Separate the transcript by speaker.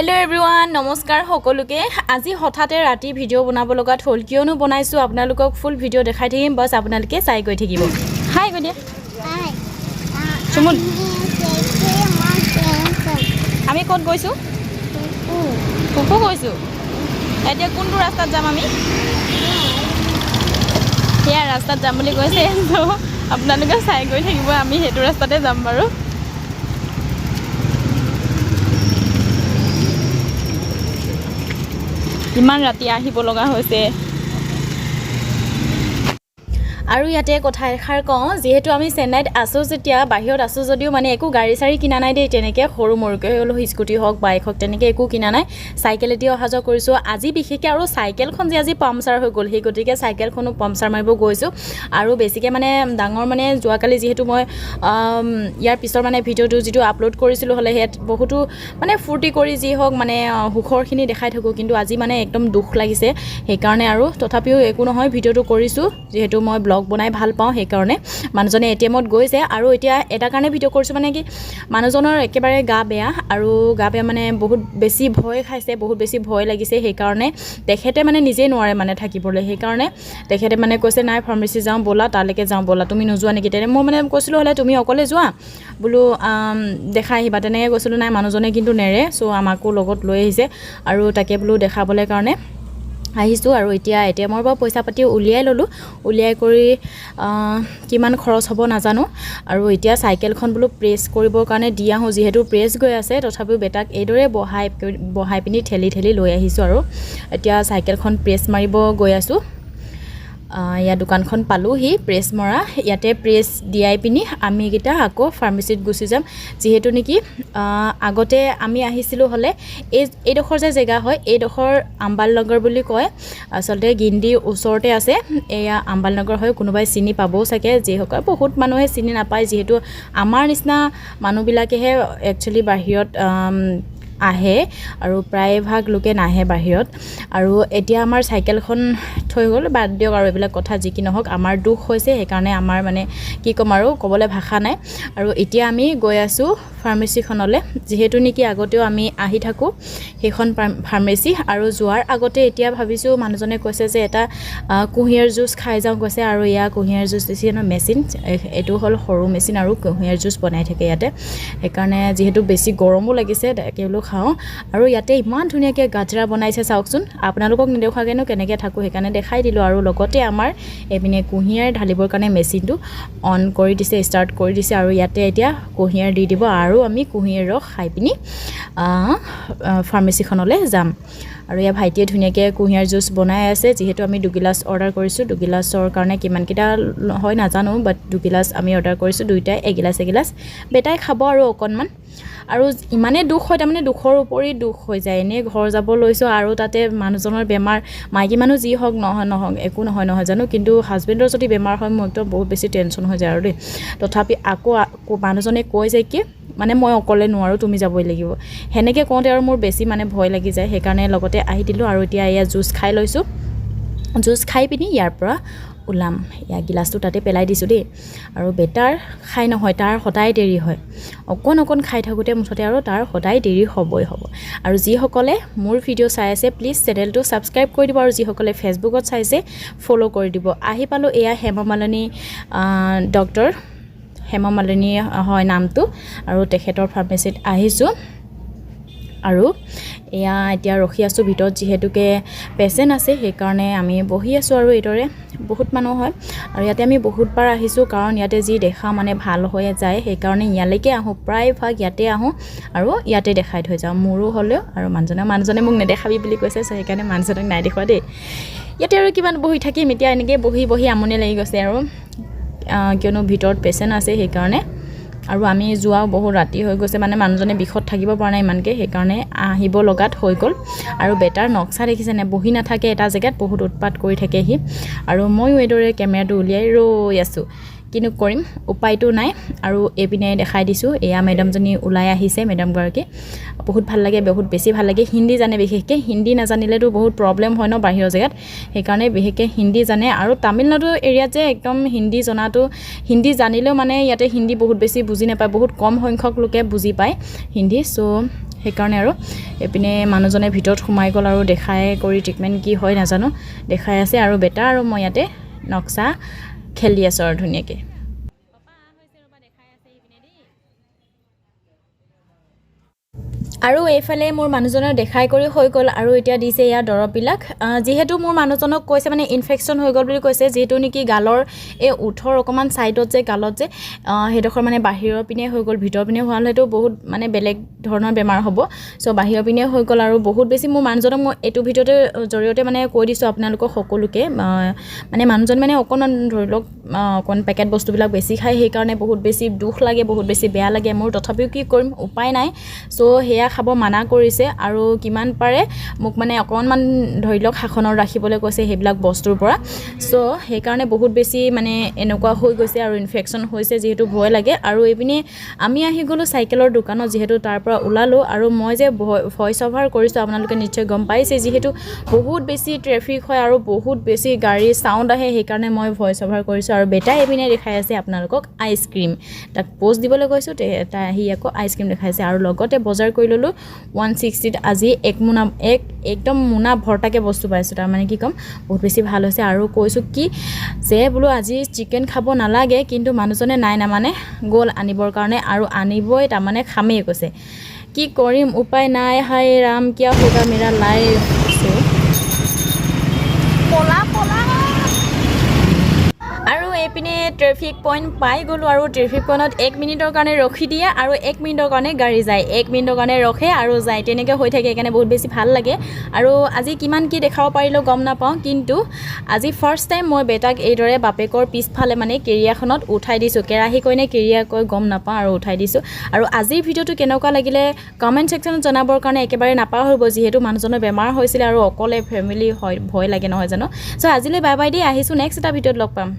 Speaker 1: Hello' everyone, নমস্কাৰ সকলোকে। আজি হঠাতে ৰাতি ভিডিঅ' বনাব লগাত হ'ল। কিয়নো বনাইছোঁ, আপোনালোকক ফুল ভিডিঅ' দেখাই থাকিম। বছ, আপোনালোকে চাই গৈ থাকিব। হাই কৈ দিয়া চুমুন। আমি ক'ত গৈছোঁ? কুকু গৈছোঁ। এতিয়া কোনটো ৰাস্তাত যাম আমি? সেয়া ৰাস্তাত যাম বুলি কৈছে। ত' আপোনালোকে চাই গৈ থাকিব, আমি সেইটো ৰাস্তাতে যাম বাৰু। ইমান ৰাতি আহিব লগা হৈছে। আৰু ইয়াতে কথা এষাৰ কওঁ, যিহেতু আমি চেন্নাইত আছোঁ, যেতিয়া বাহিৰত আছোঁ যদিও মানে একো গাড়ী চাড়ী কিনা নাই দেই। তেনেকৈ সৰু মৰুকৈ হ'লেও স্কুটি হওক, বাইক হওক, তেনেকৈ একো কিনা নাই। চাইকেলেদি অহা যোৱা কৰিছোঁ আজি বিশেষকৈ। আৰু চাইকেলখন যে আজি পামচাৰ হৈ গ'ল, সেই গতিকে চাইকেলখনো পামচাৰ মাৰিব গৈছোঁ। আৰু বেছিকৈ মানে ডাঙৰ মানে যোৱাকালি যিহেতু মই ইয়াৰ পিছৰ মানে ভিডিঅ'টো যিটো আপলোড কৰিছিলোঁ হ'লে, সেয়াত বহুতো মানে ফূৰ্তি কৰি যি হওক মানে সুখৰখিনি দেখাই থাকোঁ, কিন্তু আজি মানে একদম দুখ লাগিছে সেইকাৰণে। আৰু তথাপিও একো নহয়, ভিডিঅ'টো কৰিছোঁ, যিহেতু মই ব্লগ বনাই ভাল পাওঁ সেইকাৰণে। মানুহজনে এটিএমত গৈছে। আৰু এতিয়া এটা কাৰণে ভিডিঅ' কৰিছোঁ, মানে কি, মানুহজনৰ একেবাৰে গা বেয়া। আৰু গা বেয়া মানে বহুত বেছি ভয় খাইছে, বহুত বেছি ভয় লাগিছে। সেইকাৰণে তেখেতে মানে নিজেই নোৱাৰে মানে থাকিবলৈ। সেইকাৰণে তেখেতে মানে কৈছে, নাই, ফাৰ্মাচী যাওঁ ব'লা, তালৈকে যাওঁ ব'লা, তুমি নোযোৱা নেকি? তেনে মই মানে কৈছিলোঁ হ'লে তুমি অকলে যোৱা বোলো, দেখাই আহিবা, তেনেকৈ কৈছিলোঁ। নাই, মানুহজনে কিন্তু নেৰে। চ' আমাকো লগত লৈ আহিছে আৰু তাকে বোলো দেখাবলৈ কাৰণে আহিছোঁ। আৰু এতিয়া এটিএমৰ পৰা পইচা পাতি উলিয়াই ল'লোঁ। উলিয়াই কৰি কিমান খৰচ হ'ব নাজানো। আৰু এতিয়া চাইকেলখন বোলো প্ৰেছ কৰিবৰ কাৰণে দি আহোঁ, যিহেতু প্ৰেছ গৈ আছে। তথাপিও বেটাক এইদৰে বহাই বহাই পিনি ঠেলি ঠেলি লৈ আহিছোঁ। আৰু এতিয়া চাইকেলখন প্ৰেছ মাৰিব গৈ আছোঁ। ইয়াত দোকানখন পালোহি প্ৰেছ মৰা। ইয়াতে প্ৰেছ দিয়াই পিনি আমিকেইটা আকৌ ফাৰ্মাচীত গুচি যাম। যিহেতু নেকি আগতে আমি আহিছিলোঁ হ'লে এইডোখৰ যে জেগা হয়, এইডোখৰ আম্বালনগৰ বুলি কয়। আচলতে গিণ্ডিৰ ওচৰতে আছে। এয়া আম্বালনগৰ হয়, কোনোবাই চিনি পাবও চাগে। যিসকল বহুত মানুহে চিনি নাপায়, যিহেতু আমাৰ নিচিনা মানুহবিলাকেহে একচুৱেলি বাহিৰত আহে আৰু প্ৰায়ভাগ লোকে নাহে বাহিৰত। আৰু এতিয়া আমাৰ চাইকেলখন থৈ গ'ল। বাদ দিয়ক আৰু এইবিলাক কথা, যি কি নহওক আমাৰ দুখ হৈছে। সেইকাৰণে আমাৰ মানে কি ক'ম আৰু, ক'বলৈ ভাষা নাই। আৰু এতিয়া আমি গৈ আছোঁ ফাৰ্মাচীখনলৈ, যিহেতু নেকি আগতেও আমি আহি থাকোঁ সেইখন ফাৰ্মাচী। আৰু যোৱাৰ আগতে এতিয়া ভাবিছোঁ, মানুহজনে কৈছে যে এটা কুঁহিয়াৰ জুচ খাই যাওঁ কৈছে। আৰু এয়া কুঁহিয়াৰ জুচ দিছে ন মেচিন, এইটো হ'ল সৰু মেচিন আৰু কুঁহিয়াৰ জুচ বনাই থাকে ইয়াতে। সেইকাৰণে যিহেতু বেছি গৰমো লাগিছে, তাকে বোলো খাওঁ। আৰু ইয়াতে ইমান ধুনীয়াকৈ গাজৰা বনাইছে, চাওকচোন। আপোনালোকক নেদেখুৱাকৈনো কেনেকৈ থাকোঁ, সেইকাৰণে দেখাই দিলোঁ। আৰু লগতে আমাৰ এইপিনে কুঁহিয়াৰ ঢালিবৰ কাৰণে মেচিনটো অন কৰি দিছে, ষ্টাৰ্ট কৰি দিছে। আৰু ইয়াতে এতিয়া কুঁহিয়াৰ দি দিব আৰু আমি কুঁহিয়াৰ ৰস খাই পিনি ফাৰ্মাচীখনলৈ যাম। আৰু ইয়াৰ ভাইটিয়ে ধুনীয়াকৈ কুঁহিয়াৰ জুচ বনাই আছে। যিহেতু আমি দুগিলাচ অৰ্ডাৰ কৰিছোঁ, দুগিলাচৰ কাৰণে কিমানকেইটা হয় নাজানো, বাট দুগিলাচ আমি অৰ্ডাৰ কৰিছোঁ, দুয়োটাই এগিলাচ এগিলাচ। বেটাই খাব আৰু অকণমান। আৰু ইমানেই দুখ হয়, তাৰমানে দুখৰ উপৰি দুখ হৈ যায়। এনেই ঘৰ যাব লৈছোঁ আৰু তাতে মানুহজনৰ বেমাৰ। মাইকী মানুহ যি হওক নহয় নহওক একো নহয়, নহয় জানো? কিন্তু হাজবেণ্ডৰ যদি বেমাৰ হয়, মোৰ একদম বহুত বেছি টেনশ্যন হৈ যায় আৰু দেই। তথাপি আকৌ মানুহজনে কয় যে কি মানে মই অকলে নোৱাৰোঁ, তুমি যাবই লাগিব। সেনেকৈ কওঁতে আৰু মোৰ বেছি মানে ভয় লাগি যায়, সেইকাৰণে লগতে আহি দিলোঁ। আৰু এতিয়া এয়া জুচ খাই লৈছোঁ। জুচ খাই পিনি ইয়াৰ পৰা ওলাম। ইয়াৰ গিলাচটো তাতে পেলাই দিছোঁ দেই। আৰু বেটাৰ খাই নহয়, তাৰ সদায় দেৰি হয়। অকণ অকণ খাই থাকোঁতে মুঠতে আৰু তাৰ সদায় দেৰি হ'বই হ'ব। আৰু যিসকলে মোৰ ভিডিঅ' চাই আছে, প্লিজ চেনেলটো ছাবস্ক্ৰাইব কৰি দিব। আৰু যিসকলে ফেচবুকত চাইছে, ফ'ল' কৰি দিব। আহি পালোঁ। এয়া হেমমালিনী, ডক্টৰ হেমমালিনী হয় নামটো, আৰু তেখেতৰ ফাৰ্মাচীত আহিছোঁ। আৰু এয়া এতিয়া ৰখি আছোঁ ভিতৰত, যিহেতুকে পেচেণ্ট আছে, সেইকাৰণে আমি বহি আছোঁ। আৰু এইদৰে বহুত মানুহ হয়। আৰু ইয়াতে আমি বহুতবাৰ আহিছোঁ, কাৰণ ইয়াতে যি দেখা মানে ভাল হৈ যায়, সেইকাৰণে ইয়ালৈকে আহোঁ। প্ৰায়ভাগ ইয়াতে আহোঁ আৰু ইয়াতে দেখাই থৈ যাওঁ, মোৰো হ'লেও আৰু মানুহজনে মোক নেদেখাবি বুলি কৈছে। চ' সেইকাৰণে মানুহজনক নাই দেখুওৱা দেই। ইয়াতে আৰু কিমান বহি থাকিম এতিয়া, এনেকৈ বহি বহি আমনি লাগি গৈছে। আৰু কিয়নো ভিতৰত পেচেণ্ট আছে সেইকাৰণে। আৰু আমি যোৱাও বহুত ৰাতি হৈ গৈছে, মানে মানুহজনে বিষত থাকিব পৰা নাই ইমানকৈ, সেইকাৰণে আহিব লগাত হৈ গ'ল। আৰু বেটাৰ নক্সা দেখিছেনে? বহি নাথাকে এটা জেগাত, বহুত উৎপাত কৰি থাকেহি। আৰু ময়ো এইদৰে কেমেৰাটো উলিয়াই ৰৈ আছোঁ, কিনো কৰিম, উপায়টো নাই। আৰু এইপিনে দেখাই দিছোঁ, এয়া মেডামজনী ওলাই আহিছে। মেডামগৰাকী বহুত ভাল লাগে, বহুত বেছি ভাল লাগে। হিন্দী জানে বিশেষকৈ। হিন্দী নাজানিলেতো বহুত প্ৰব্লেম হয় ন বাহিৰৰ জেগাত, সেইকাৰণে বিশেষকৈ হিন্দী জানে। আৰু তামিলনাডু এৰিয়াত যে একদম হিন্দী জনাটো, হিন্দী জানিলেও মানে ইয়াতে হিন্দী বহুত বেছি বুজি নাপায়, বহুত কম সংখ্যক লোকে বুজি পায় হিন্দী। চ' সেইকাৰণে। আৰু এইপিনে মানুহজনে ভিতৰত সোমাই গ'ল আৰু দেখাই কৰি ট্ৰিটমেণ্ট কি হয় নাজানো, দেখাই আছে। আৰু বেটা আৰু মই ইয়াতে নক্সা খেলি আছোঁ আৰু ধুনীয়াকৈ। আৰু এইফালে মোৰ মানুহজনৰ দেখাই কৰি হৈ গ'ল আৰু এতিয়া দিছে ইয়াৰ দৰৱবিলাক। যিহেতু মোৰ মানুহজনক কৈছে মানে ইনফেকশ্যন হৈ গ'ল বুলি কৈছে, যিহেতু নেকি গালৰ এই ওঠৰ অকণমান ছাইডত যে গালত যে সেইডোখৰ মানে বাহিৰৰ পিনে হৈ গ'ল, ভিতৰৰ পিনে হোৱা হ'লেতো বহুত মানে বেলেগ ধৰণৰ বেমাৰ হ'ব। চ' বাহিৰৰ পিনে হৈ গ'ল আৰু বহুত বেছি মোৰ মানুহজনক মই এইটো ভিডিঅ'তে জৰিয়তে মানে কৈ দিছোঁ আপোনালোকক সকলোকে, মানে মানুহজন মানে অকণমান ধৰি লওক অকণ পেকেট বস্তুবিলাক বেছি খায়, সেইকাৰণে বহুত বেছি দুখ লাগে, বহুত বেছি বেয়া লাগে মোৰ। তথাপিও কি কৰিম, উপায় নাই। চ' সেয়া খাব মানা কৰিছে আৰু কিমান পাৰে মোক মানে অকণমান ধৰি লওক শাসনত ৰাখিবলৈ কৈছে সেইবিলাক বস্তুৰ পৰা। চ' সেইকাৰণে বহুত বেছি মানে এনেকুৱা হৈ গৈছে আৰু ইনফেকশ্যন হৈছে, যিহেতু ভয় লাগে। আৰু এইপিনে আমি আহি গ'লোঁ চাইকেলৰ দোকানত, যিহেতু তাৰ পৰা ওলালোঁ। আৰু মই যে ভইচ অভাৰ কৰিছোঁ আপোনালোকে নিশ্চয় গম পাইছে, যিহেতু বহুত বেছি ট্ৰেফিক হয় আৰু বহুত বেছি গাড়ীৰ চাউণ্ড আহে, সেইকাৰণে মই ভইচ অভাৰ কৰিছোঁ। আৰু বেটাই এইপিনে দেখাই আছে আপোনালোকক আইচক্ৰীম, তাক প'জ দিবলৈ কৈছোঁ, তাই আহি আকৌ আইচক্ৰীম দেখাইছে। আৰু লগতে বজাৰ কৰি ল'লোঁ 160ত আজি এক মোনা, এক একদম মোনা ভৰ্তাকৈ বস্তু পাইছোঁ, তাৰমানে কি ক'ম বহুত বেছি ভাল হৈছে। আৰু কৈছোঁ কি যে বোলো আজি চিকেন খাব নালাগে, কিন্তু মানুহজনে নাই নামানে, গ'ল আনিবৰ কাৰণে আৰু আনিবই, তাৰমানে খামেই কৈছে। কি কৰিম, উপায় নাই। হাই ৰাম, কিয়া হোগা মেৰা লাইফ। পলা পলা। আৰু এইপিনে ট্ৰেফিক পইণ্ট পাই গ'লোঁ আৰু ট্ৰেফিক পইণ্টত 1 মিনিটৰ কাৰণে ৰখি দিয়ে আৰু 1 মিনিটৰ কাৰণে গাড়ী যায়, 1 মিনিটৰ কাৰণে ৰখে আৰু যায়, তেনেকৈ হৈ থাকে। সেইকাৰণে বহুত বেছি ভাল লাগে। আৰু আজি কিমান কি দেখাব পাৰিলেও গম নাপাওঁ, কিন্তু আজি ফাৰ্ষ্ট টাইম মই বেটাক এইদৰে বাপেকৰ পিছফালে মানে কেৰিয়াৰখনত উঠাই দিছোঁ। কেৰাহী কয় নে কেৰিয়াৰ কয় গম নাপাওঁ, আৰু উঠাই দিছোঁ। আৰু আজিৰ ভিডিঅ'টো কেনেকুৱা লাগিলে কমেণ্ট ছেকশ্যনত জনাবৰ কাৰণে একেবাৰে নাপাহৰিব, যিহেতু মানুহজনৰ বেমাৰ হৈছিলে আৰু অকলে ফেমিলি হয়, ভয় লাগে নহয় জানো। চ' আজিলৈ বাই বাই দি আহিছোঁ, নেক্সট এটা ভিডিঅ'ত লগ পাম।